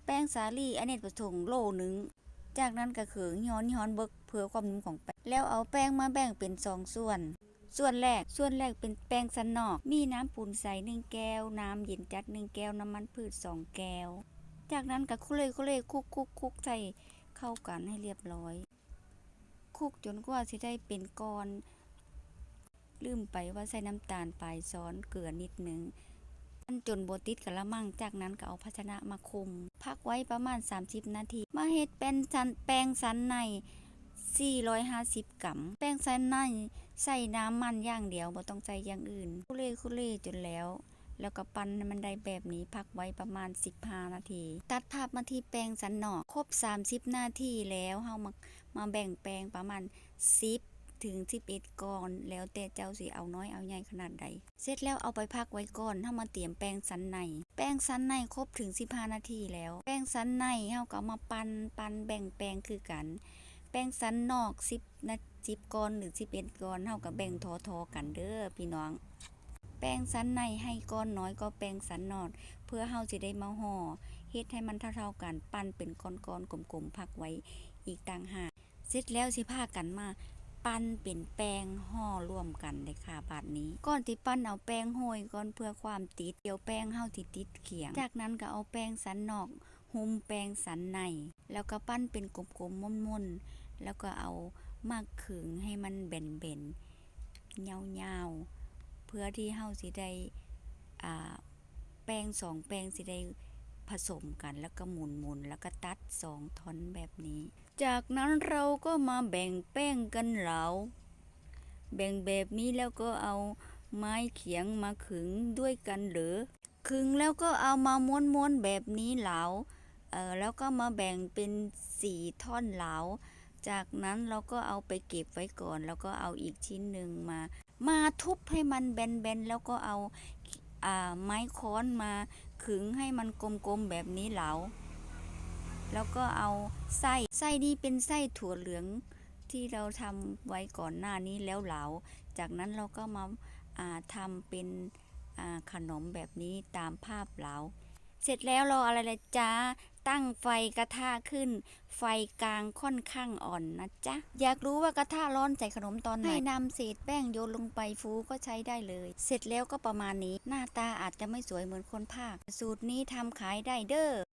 ແປ້ງສາລີອະເນກປະສົງໂລໜຶ່ງ. ຈາກນັ້ນກໍເຂີງ ຍ້ອນ ຍ້ອນເບິກເພື່ອຄວາມນຸ່ມຂອງແປ້ງ ແລ້ວເອົາແປ້ງມາແບ່ງເປັນສອງສ່ວນ. ສ່ວນແລກ ສ່ວນແລກເປັນແປ້ງສັນນອກ ມີນ້ຳປູນໃສໜຶ່ງແກ້ວ, ນ້ຳເຢັນຈັດໜຶ່ງແກ້ວ, ນ້ຳມັນພືດສອງແກ້ວ. ຈາກນັ້ນກໍຄຸເລ ຄຸເລ ຄຸກ ຄຸກ ຄຸກໃສ່ເຂົ້າກັນໃຫ້ລຽບຮ້ອຍ. ຄຸກຈົນກວ່າຊິໄດ້ເປັນກ້ອນ. ລືມໄປວ່າໃສ່ນ້ຳຕານປາຍຊ້ອນ, ເກືອນິດໜຶ່ງ. ມັນຈົນບໍ່ຕິດກະລະມັງ, ຈາກນັ້ນກໍເອົາພາຊະນະມາຄຸມ. ພັກໄວ້ປະມານສາມສິບນາທີ. ມາເຮັດແປ້ນສັນ ແປ້ງສັນໃນສີ່ຮ້ອຍຫ້າສິບກຣາມ. ແປ້ງສັນໃນໃສ່ນ້ຳມັນຢ່າງດຽວ, ບໍ່ຕ້ອງໃສ່ຢ່າງອື່ນ. ຄຸເລ ຄຸເລຈົນແລ້ວ. ແລ້ວກໍປັ່ນໃຫ້ມັນໄດ້ແບບນີ້, ພັກໄວ້ປະມານສິບຫ້ານາທີ. ຕັດພາບມາທີ່ແປ້ງສັນນອກ. ຄົບສາມສິບນາທີແລ້ວ, ເຮົາມາ ມາແບ່ງແປ້ງປະມານສິບເຖິງສິບເອັດກ້ອນ, ແລ້ວແຕ່ເຈົ້າຊິເອົານ້ອຍເອົາໃຫຍ່ຂະໜາດໃດ. ເສັດແລ້ວເອົາໄປພັກໄວ້ກ່ອນ, ເຮົາມາຕຽມແປ້ງສັນໃນ. ແປ້ງສັນໃນຄົບເຖິງສິບຫ້ານາທີແລ້ວ. ແປ້ງສັນໃນເຮົາກໍເອົາມາປັ່ນ, ປັ່ນແບ່ງແປ້ງຄືກັນ. ແປ້ງສັນນອກສິບນາ ສິບກ້ອນ ຫຼື ສິບເອັດກ້ອນ ເຮົາກໍແບ່ງທໍ່ໆກັນເດີພີ່ນ້ອງ. ແປ້ງສັນໃນໃຫ້ກ້ອນນ້ອຍກວ່າແປ້ງສັນນອກ ເພື່ອເຮົາຊິໄດ້ມາຫໍ່ ເຮັດໃຫ້ມັນເທົ່າໆກັນ, ປັ້ນເປັນກ້ອນໆກົມໆ ພັກໄວ້ອີກຕ່າງຫາກ. ເສັດແລ້ວຊິພາກັນມາປັ້ນເປັນແປ້ງຫໍ່ລວມກັນເດ້ຄ່ະບາດນີ້. ກ່ອນຊິປັ້ນເອົາແປ້ງໂຮຍກ່ອນເພື່ອຄວາມຕິດ, ດຽວແປ້ງເຮົາຊິຕິດຂຽງ. ຈາກນັ້ນກໍເອົາແປ້ງສັນນອກ ຫຸ້ມແປ້ງສັນໃນ ແລ້ວກໍປັ້ນເປັນກົມໆມົນໆ ແລ້ວກໍເອົາໝາກຂຶງໃຫ້ມັນແບນໆ ຍາວໆ ເພື່ອທີ່ເຮົາຊິໄດ້ ອ່າ ແປ້ງສອງແປ້ງຊິໄດ້ປະສົມກັນ ແລ້ວກໍໝຸນໆ ແລ້ວກໍຕັດສອງທ່ອນແບບນີ້. ຈາກນັ້ນເຮົາກໍມາແບ່ງແປ້ງກັນລາວ ແບ່ງແບບນີ້ແລ້ວກໍເອົາໄມ້ຂຽງມາຂຶງດ້ວຍກັນເດີ. ຂຶງແລ້ວກໍເອົາມາມ້ວນໆແບບນີ້ລາວ ເອີ ແລ້ວກໍມາແບ່ງເປັນສີ່ທ່ອນລາວ. ຈາກນັ້ນເຮົາກໍເອົາໄປເກັບໄວ້ກ່ອນ ແລ້ວກໍເອົາອີກຊິ້ນໜຶ່ງມາ ມາທຸບໃຫ້ມັນແບນໆ ແລ້ວກໍເອົາ ອ່າ ໄມ້ຄ້ອນມາຂຶງໃຫ້ມັນກົມໆແບບນີ້ລາວ ແລ້ວກໍເອົາໄສ້ ໄສ້ນີ້ເປັນໄສ້ຖົ່ວເຫຼືອງທີ່ເຮົາທຳໄວ້ກ່ອນໜ້ານີ້ແລ້ວລາວ. ຈາກນັ້ນເຮົາກໍມາ ອ່າ ທຳເປັນ ອ່າ ຂະໜົມແບບນີ້ຕາມພາບລາວ. ເສັດແລ້ວລໍອະໄລລະຈ້າ? ຕັ້ງໄຟກະທະຂຶ້ນ ໄຟກາງຂ້ອນຂ້າງອ່ອນນະຈ໊ະ. ຢາກຮູ້ວ່າກະທະຮ້ອນໃສ່ຂະໜົມຕອນໃດ? ໃຫ້ນຳເສດແປ້ງໂຍນລົງໄປຟູກໍໃຊ້ໄດ້ເລີຍ. ເສັດແລ້ວກໍປະມານນີ້. ໜ້າຕາອາດຈະໄມ່ສວຍເໝືອນຄົນພາກ. ສູດນີ້ທຳຂາຍໄດ້ເດີ້.